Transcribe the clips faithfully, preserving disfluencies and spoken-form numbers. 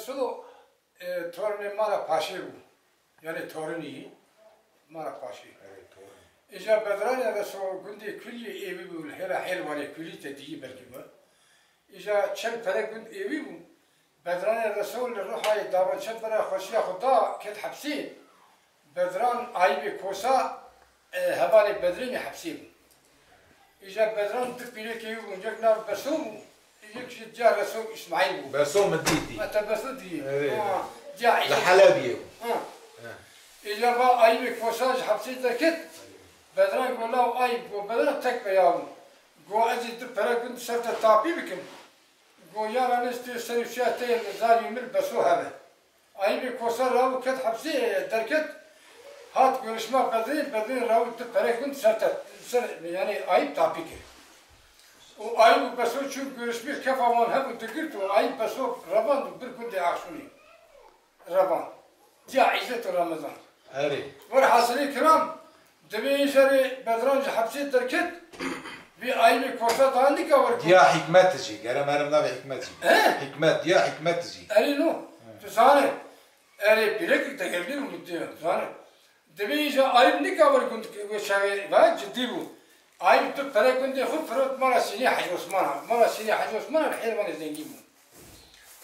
Reso, e, tornê Mala Paşê bû. Yanî tornî Mala Paşê. Îja Bedranê Reso gundê Kuliyê êvî bû, li hêla Hêlwanê Kulî te dîyî belkî we. Îja Çel Pere gund êvî bû. Bedranê Reso li Ruhayê dawançe bera xweşiya xwe da ket hepsê. Bedran Ayîbê Kosa, e, hevalê Bedrînê hepsê bû. Îja Bedran du pîrekê wî bûn, yek nav Beso bû, yek jî diya Reso Îsmaîl bû. Beso min dîtî. Heta Beso dî. Erê. Ha, diya Îsmaîl. Helebiyê bû. Ha. Ha. Îja va Ayîbê Kosa ji hepsê derket. Bedran got, law Ayîb, got, Bedran tek peya bû. Got, ez ê du pere gund ser te tapî bikim. Got, ya ranêz tu ser û şiya te yê nizarî min Beso hebe. Ayîbê Kosa rabû ket hepsê, derket, hat görüşma Bedrîn, Bedrîn rabû du pere gund ser te, ser, yanî Ayîb tapî kir. Û Ayîb û Beso çûn görüşmê, kefa wan hebû digirt û Ayîb Beso revand û bir gundê Axşûnê. Revand. Diya Îzzet û Remezan. Erê. Werhasilê kiram, Divê îjarê Bedran ji hepsê derket, vî Ayîbê Kosa daha nika wer. Diya Hikmet jî, gere merim navê Hikmet jî. He? Hikmet, diya Hikmet jî. Erê no, tu zane, erê pîrekek degerlî bû, tu zane. Divê îja Ayîb nika wer gund wê çaxê ve cidî bû. Ayîb tu pere gundê xwe firot mala Sînê Hecî Osman a. Mala Sînê Hecî Osman a li Hêlwanê zengîn bû.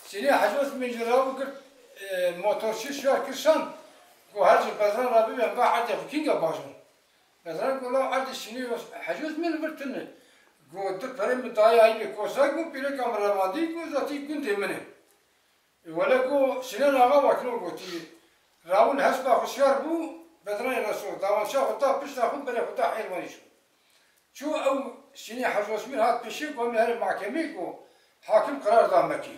Sînê Hecî Osman jî rabû girt, e, motorçî şiyar kir şan, got her ji Bedran re bibe, em va erdê xwe kînga bajon. Bedran got, law erdê Sînê Os-, Hecî Osman li vir tune. Got, tu perê min dayê Ayîbê Kosa, got, pîreka min revandî, got, zatî gundê min e. E, wele got, Sînan Axa wekno gotî, rabûn hespa xwe şiyar bû, Bedranê Reso, dawançeya xwe da pişta xwe, berê xwe da Hêlwanê şû. Çû ew Sînê Hecî Osman hat pêşî, got, em ê herin mahkemê, got, hakim qerar da me kî.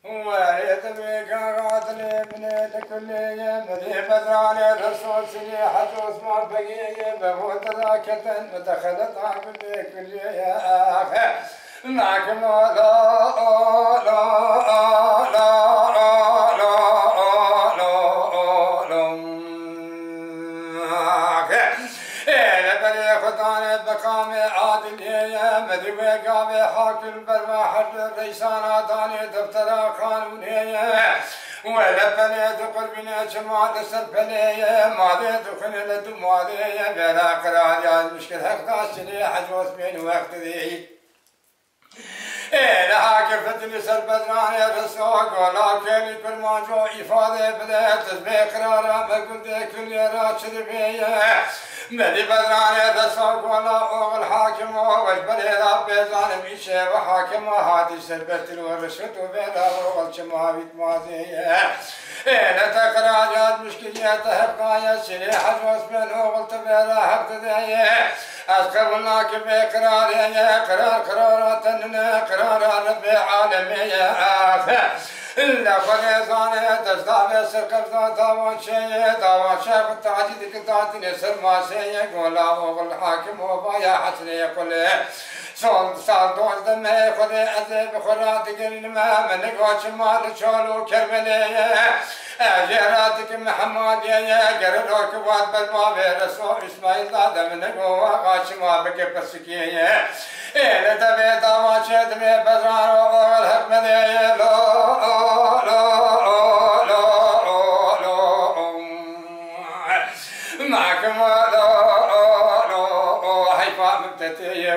Werê divê gaxa dilê min ê li kulê ye, min ê Bedranê Reso Sînê Hecî Osman Begê ye, me bo dira ketin, min dexeleta gundê kulê ye, axe. Mahkemo lo, lo, lo. Ê, li berê xwe danê biqamê adiliyê ye, min di wê gavê hakim berva her du reysana danê deftera qanûnê ye. Wê li pelê di qurbînê çima li ser pelê ye, malê dixwîne li du malê ye, vera qirariya mişkil heq da Sînê Hecî Osman wext didê. Ê, niha ke fitilî ser Bedranê Reso, got, law kêlî kurmanco îfade bide, tu bê qirara me gundê kulê ra çi dibê ye? Melî Bedranê Reso got, law oxil hakimo, we ji berê ra pê zanim îşê we hakima hatî ser betil û rişwet û vê ra oxil çima wî mazê ye? Ê, ne te qirariya mişkiliye te hevkaye, Sînê Hecî Osman oxil tu vê ra hev dideye. Ez qebûl nakim vê qirarê ye, qirar qirara te nine, qirara Rebbê alemê ye. Axe. Li Xwedê zane, dest davê ser qebza dawançeyê, dawançe xwe tacî dike, datîne ser maseyê, got, law oxil hakim ovaya Hesenê Qulê. Sol sal dozdeh mehê Xwedê ez ê bi xwe ra digirînim, min nigo çima li çol û Kermelê ye. Ez jê re dikim Mihemadê ye, gerilo ki wat ber bavê Reso Îsmaîl dade min, nigo waxa çima bike pisikê ye. Ê, li devê dawançê divê Bedran û oxil Hekmedê ye, lo, lo, lo, lo, lo, lo. Mahkema lo, lo, lo, heyfa min te tê ye.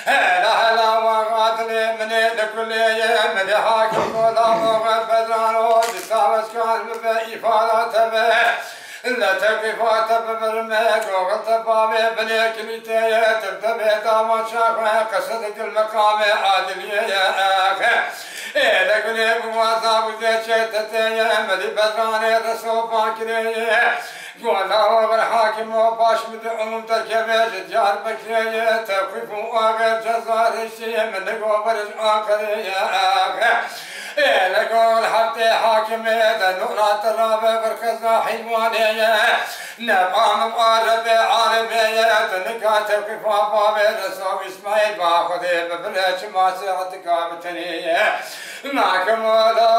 Hela, hela, waxa dilê min ê li kulê ye, min ê hakim ola oxil Bedran û di sawezkan bibe, îfada te be. Li tewqîfa te bibirime, oxil te bavê binê kilîtê ye, tu devê dawança xwe, qese digil meqamê adiliyê ye, axe. Ê, li gulê biwaza bû dê çê te tê ye, min ê Bedranê Reso bakirê ye. Got, law oxil hakim û baş min di umum derkeve ji Diyarbekirê ye, tewqîf û axir ceza reştê ye, min nigo berij Anqerê ye, axe. Ê, li gol heftê hakimê de nûna te rabe bir qeza Hîlwanê ye. Neb amim a Rebê alemê ye, tu nika tewqîfa bavê Reso Îsmaîl ba Xwedê bibire çima sêxetika bi tenê ye. Nakim ola,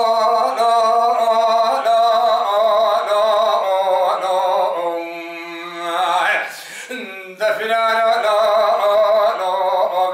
ola, ola, ola, ola, ola, defilana, ola, ola, ola.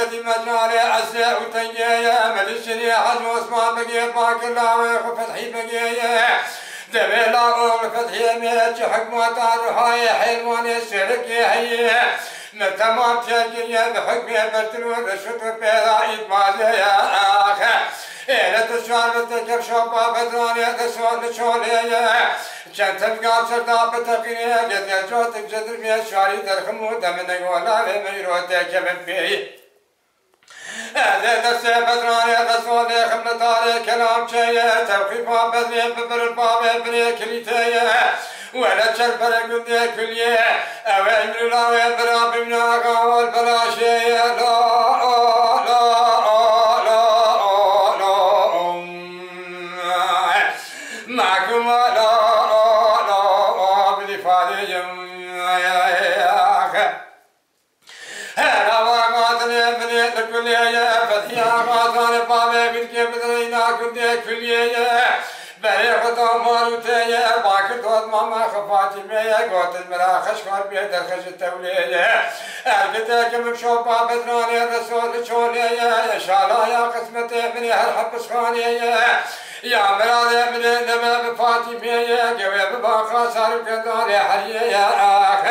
Bedî Mecnalê Esê û Tengê ye, Melîşinî Hec Osman Begê Bakir lawê xwe Fethî Begê ye. Demê la oxl Fethiyê me çi hikmeta ruhayê heywanê şêrikê heye. Me temam têkiriye bi hikmê bertin û rişwet û pêda îtmazê ye axe. Êne tu şar bi teker şopa bedranê de şor li şolê ye. Çend tevga çerda bi teqînê gezê cotik cedir bê şarî derxim û demine gola ve meyro têkevin pêyî. Ez ê destê bedranê de solê ximnetarê kelamçeye, tewqîfa bezê bi bir bavê birê kilîteye. Wele çerpere gundê kuliyê, ew ê Îmrûla wê bira bimne axa wal belaşeye. La, la, la, la, la, la. Kulê ye, Fethiya Xazanê bavê Bilkê Bidireyna gundê Kulê ye. Berê xwe da marûtê ye, bakir dot mama xwe Fatîmê ye, gotin mira xeşkar bê derxeji tewlê ye. Ergitê ki min şopa Bedranê Resul Çolê ye, şalaya qismetê min ê her hepisxanê ye. Ya miradê min ê nebe bi Fatîmê ye, gewê bi baxa sar û kendarê heriyê ye. Ax.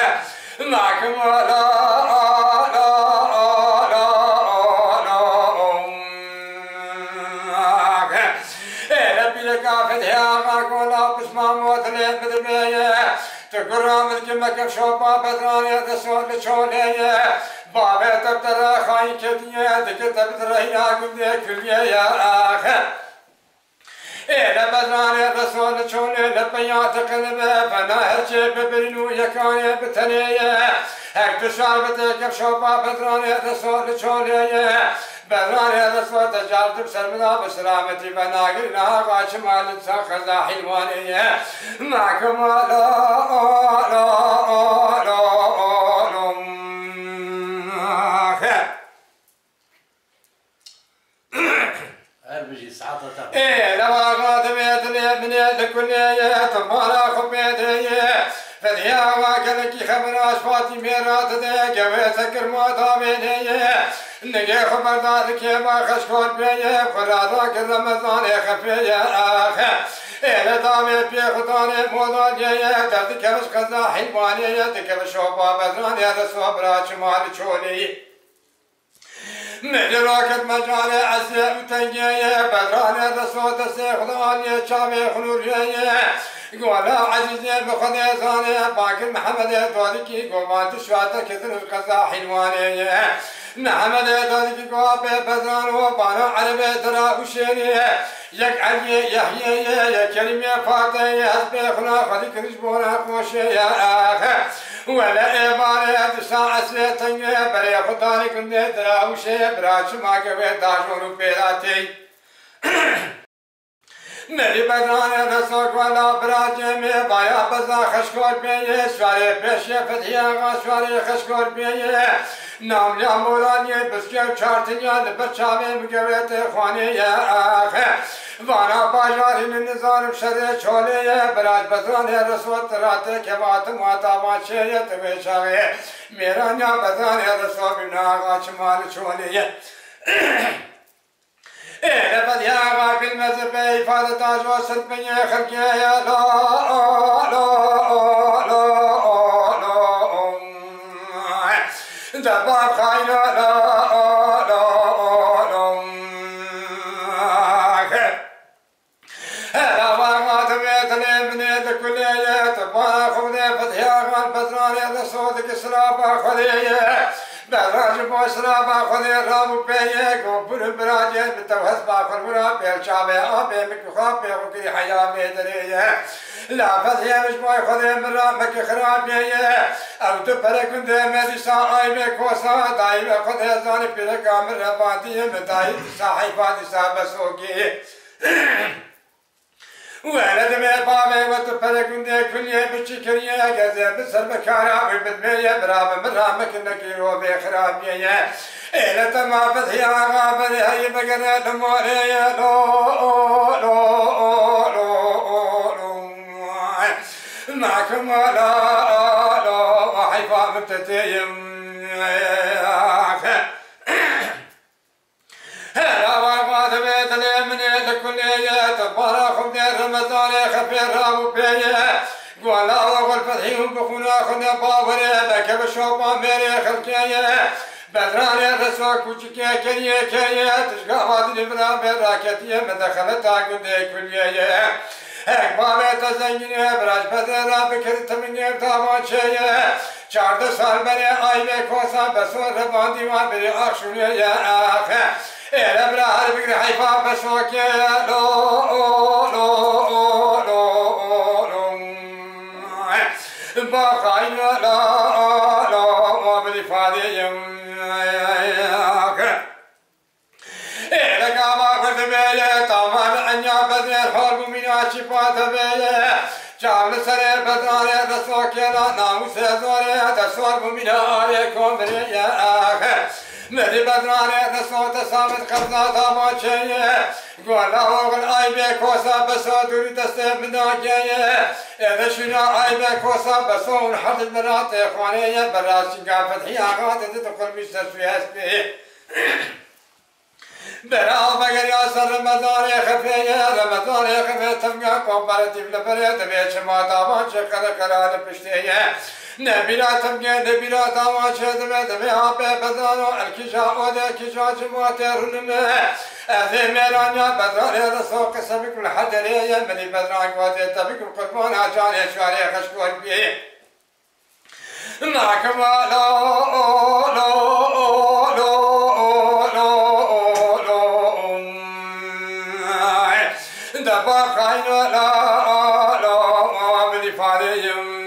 Nakim ala, ala, ala, ala, om. Ê Rebbî li gafet hê axa gola pisma motilê bidibê ye. Tu gura milki meke şopa Bedranê Resul Çolê ye. Bavê te bi te re xayîn ketiye, dike te bi te re hîna gundê Kulê ye. Ax. Ê le Bedranê Resul Çolê le peyatê qelibê, fena her çê bi birîn û yekanê bi tenê ye. Her tu şar bi te kef şopa Bedranê Resul Çolê ye. Bedranê Resul te car tu bi ser min a bi selametî ve nagirî naha çima li sa xeza Hîlwanê ye. Nakim ala, ala, ala, ala, ala. Her bijî, saeta te xweş. Ê, levaxa divê dilê min ê li kulê ye, tu mala xwe pê de ye. Fedhiya wa gelekî xebera ji Fatîmê re dide, gewê sekirma davênê ye. Nigê xwe berda dikê ma xeşkol pê ye, xwe rada kir Remezanê xefê ye, axe. Ê, li davê pê xudanê modalê ye, derdikeve ji qeza Hîlwanê ye, dikeve şopa Bedranê re sobra çima li Çolê ye. Min roket mecalê esê û tengê ye, Bedranê Reso destê xwe de aniye çavê xwe nûrê ye. Gola Ezîzê bi Xwedê zanê, bakir Mihemedê Dodikî govan tu şuate ketin û qeza Hîlwanê ye. Mihemedê Dodikî go bê Bedran û bana Erebê tira û şêrê ye. Yek Eliyê Yehyê ye, yek Kerîmê Fatê ye, hespê xwe na xwedî kiriş bona qoşê ye. Axe. Wele êvarê dişa esrê tengê, berê xwe danê gundê dirawişê, bira çima gewê dajon û pêra tê. Merî Bedranê Reso wela bira cêmê, baya beza xeşkor pê ye, şarê pêşê Fethiye axa şarê xeşkor pê ye. Namliya Moraniyê biskê û çartiniya li ber çavê min gewê tê xwanê ye. Axe. Vana bajarî min nizanim şerê Çolê ye, biraj Bedranê Reso tiratê kevatim hata van çê ye, ti vê çaxê mêraniya Bedranê Reso bîna axa çima li Çolê ye. Ê, lefet ya axa bilmezi be îfade tajo sirpinê xelkê ye, la, la, la, la, la, la, la. De bav xayna la, la, la, la. Hela vaxa divê dilê min ê dikulê ye, tu bana xwe bidê fethiya xan Bedranê Reso dike silaba Xwedê ye. Bedran ji bo silaba Xwedê rabû pê ye, go bûn biracê bi tew hesba xwe wira pêl çavê abê min ku xwe pê xwe kirî heya mêdirê ye. La fethiye min ji bo Xwedê min ra meke xirabê ye. Ew tu pere gundê me dîsa ayvê kosa dayî ve Xwedê zanî pîreka min revandiye min dayî dîsa heyfa dîsa besokê. Wele divê bavê we tu pere gundê kuliyê biçî kiriye, gezê bi ser bi kara wî bidmê ye, bira bi min ra mikin nekî ro bê xirabiyê ye. Êle te ma fethiya axa berê heyî bigere li morê ye, lo, lo, lo, lo, lo, lo. Nakim la, lo, heyfa min te têyim. Hela wa ma divê dilê min ê li kulê ye, tu bala xwe bidê Remezanê xefê rabû pê ye. Gola oxul fethî û bi xûna xwe ne bawerê, meke bi şopa mêrê xelkê ye. Bedranê Reso kûçikê keriyê kê ye, tijgava dilî vira bê raketiye, min de xeleta gundê kuliyê ye. Hek bavê te zengînê, biraj bedê ra bikir timingê dava çê ye. Çardeh sal berê ayvê kosa beso revandî wa birî axşûnê ye axe. Êre bira her bigir heyfa beso ke lo, lo, lo, lo, lo. Ba xayna la, la, o bir ifadeyim axe. Êrek ava xwe dibêje, tavan enya bedrê hol bû mîna çîpa dibêje. Çav li serê bedanê destokêna namûsê zorê, destwar bû mîna arê komirê ye axe. Merî bedranê destota sabit qebza damaçeye. Gola oxil ay bê kosa beso dûrî destê min dageye. Êde şûna ay bê kosa beso û herdil miratê xwaneye. Berasînga Fethî Axa didi di qurmî ser sûyestê. Bera vegeriya ser Remezanê xefê ye, Remezanê xefê timge kooperatif li berê divê çima dava çê qere qera li piştê ye. Nebîra timge, nebîra dava çê divê, divê apê bedano, el kîja odê, kîja cimatê rûnime. Ez ê mêranya bedranê riso qise bikim li hederê ye, milî bedran godê te bikim qurbana canê şarê xeşkor bî. Nakima lo, lo, lo, lo, lo, lo, lo, de baxayno lo, lo, lo, bilî fareyim.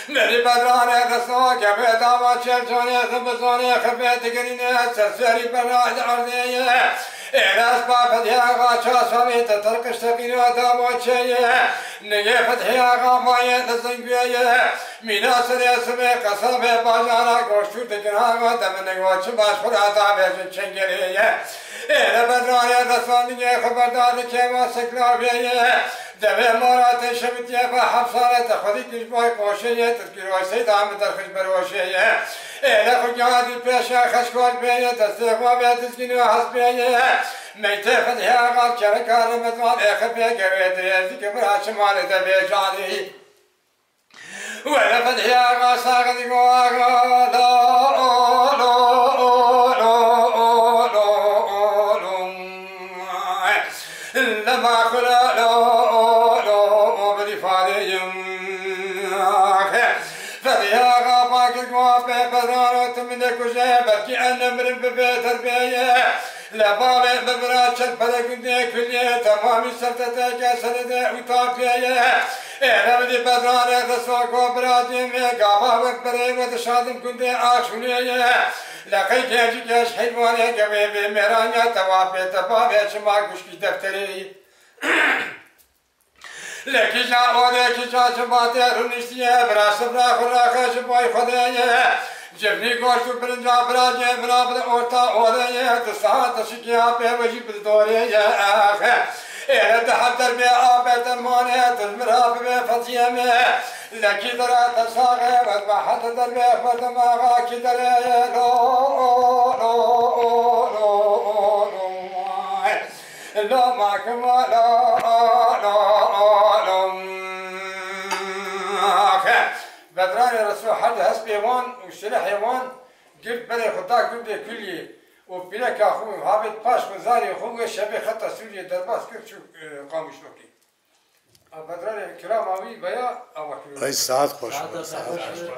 Merî bedranê destova kevê dava çerçonê zimizonê xifê digirîne serserî berna li erdê ye. Êras ba Fethî Axa çasanê te terqiş teqîna dava çeye. Nigê Fethî Axa mayê li Zinguyê ye. Mîna serê sibê qesabê bajara goştû dikin axa de min nigo çi baş xura davêjin çengelê ye. Êre bedranê resanînê xeberda dikeva seklavê ye. Devê mara te şevitiye ve hepsare te xwedî kişboy qoşê ye. Tirkî roşeyda min derxiş beroşê ye. Êre xwe gihadî pêşa xeşkor bê ye. Destê xwe vê dizgînê hespê ye. Meytê Fethî Axa kereka Remezan êxe pê gewê dirêzî ke bira çi malê de vêcanî. Were Fethî Axa saxidî go axa lo, lo, lo, lo, lo, lo, lo. Lema xula lo, lo, lo, bilî fareyim. Fethî Axa pakir go apê bedano tu min de kuje, belkî en nemirin bibê derbê ye. Lebavê bibira çerpere gundê kuliyê, temamî serteteke serede û tapiyeye. Êre bidî bedranê riso go biracê me, gava wek berê we dişadim gundê axşûnê ye. Leqey gêjî gêj heywanê gewê vê mêranya tewapê te bavê çima guşkî defterê. Lê kîja odê kîja civatê rûniştiye, vira sifra xwe raxe ji boy Xwedê ye. Civnî goşt û pirinca biracê vira bide orta odê ye. Di saet şikiya pê we jî bi dorê ye. Axe. Êre di heft derbê apê dermanê, tu ji min re bibê fetiyê me. Lekî dera te saxê, wez be heta derbê xwe demaxa kî derê ye. Lo, lo, lo, lo, lo. Loma kima la, la, la. Bedranê Resul herd hespê wan û silehê wan girt berê xwe da gundê Kuliyê û pîreka xwe û havêt paş xwe zarê xwe wê şevê xeta Sûriyê derbas kir çû, e, Qamişlokê. A bedranê kirama wî veya ava kirî. Ay saet xweş be, saet xweş be.